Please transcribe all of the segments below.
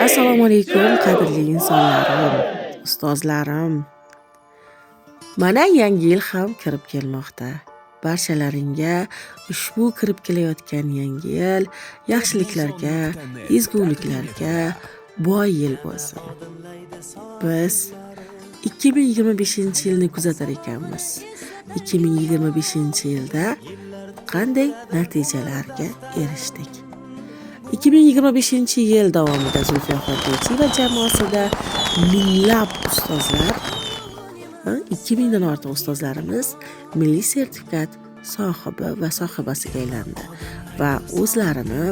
Assalomu alaykum, qadrli insonlarim, ustozlarim. Mana yangi yil ham kirib kelmoqda. Barchalaringga ushbu kirib kelayotgan yangi yil yaxshiliklarga, ezguliklarga boy yil bo'lsin. Biz 2025-yilni kuzatar ekanmiz. 2025-yilda qanday natijalarga erishdik? 2025-yil davomida Zulfiyaxon To'ychiyeva jamoasida minglab ustozlar, 2000 dan ortiq ustozlarimiz milliy sertifikat sohibi va sohibasiga aylandi va o'zlarini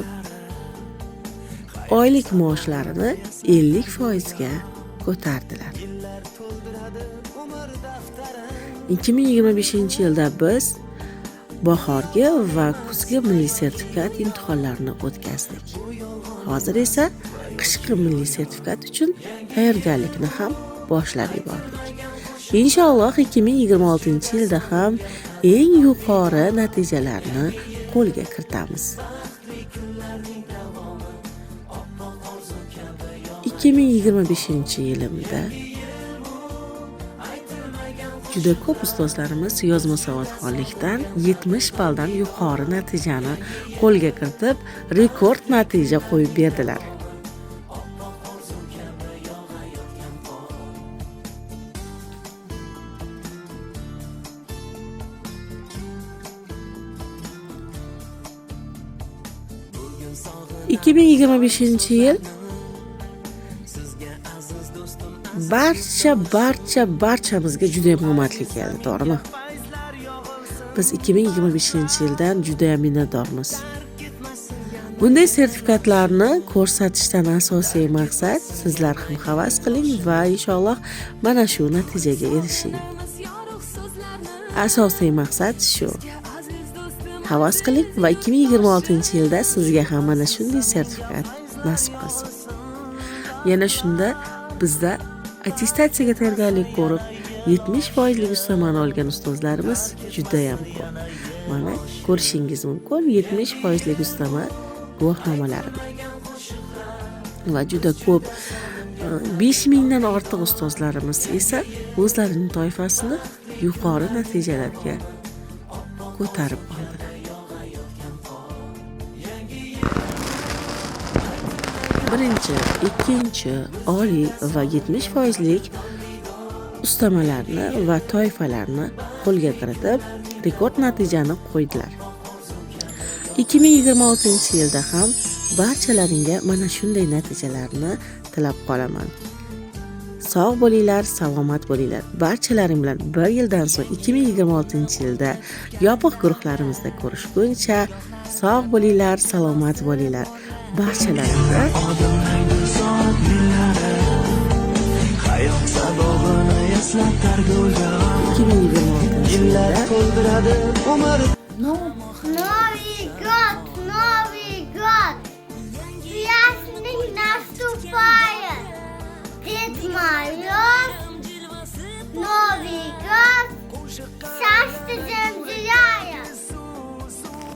oylik maoshlarini 50% ga ko'tardilar. 2025-yilda biz bahorgi va kuzgi milliy sertifikat imtihonlarini o'tkazdik. Hozir esa qishki milliy sertifikat uchun tayyorgarlikni ham boshlab yubordik. Inshaalloh, 2026-yilda ham eng yuqori natijalarni qo'lga kiritamiz. 2025-yilimda juda ko'p ustozlarimiz yozma savodxonlikdan 70 balldan yuqori natijani qo'lga kiritib, rekord natija qo'yib berdilar. 2025-yil barcha barcha barchamizga juda ham omadli keldi, to'g'rimi? Biz 2025-yildan juda ham minnatdormiz. Bunday sertifikatlarni ko'rsatishdan asosiy maqsad sizlar ham havas qiling va inshaalloh mana shu natijaga erishing. Asosiy maqsad shu. Havas qiling va 2026-yilda sizga ham mana shunday sertifikat nasib qilsin. Yana shunda bizda attestatsiyaga tayyorgarlik ko'rib 70 foizlik ustamani olgan ustozlarimiz judayam ko'p. Mana ko'rishingiz mumkin 70 foizlik ustama guvohnomalari va juda ko'p, 5000 dan ortiq ustozlarimiz esa o'zlarining toifasini yuqori natijalarga ko'tarib oldilar. Birinchi, ikkinchi, oliy va 70 foizlik ustamalarni va toifalarni qo'lga kiritib, rekord natijani qo'ydilar. 2026-yilda ham barchalaringga mana shunday natijalarni tilab qolaman. Sog' bo'linglar, salomat bo'linglar. Barchalaring bilan bir yildan so'ng 2026-yilda yopiq guruhlarimizda ko'rishguncha sog' bo'linglar, salomat bo'linglar. Barchalaringga Odimlaydi soat millari, hayot sabog'ini eslatar go'yo. 2026 Yillar yilda to'ldiradi umr. Новый год, Новый год! Праздник наш.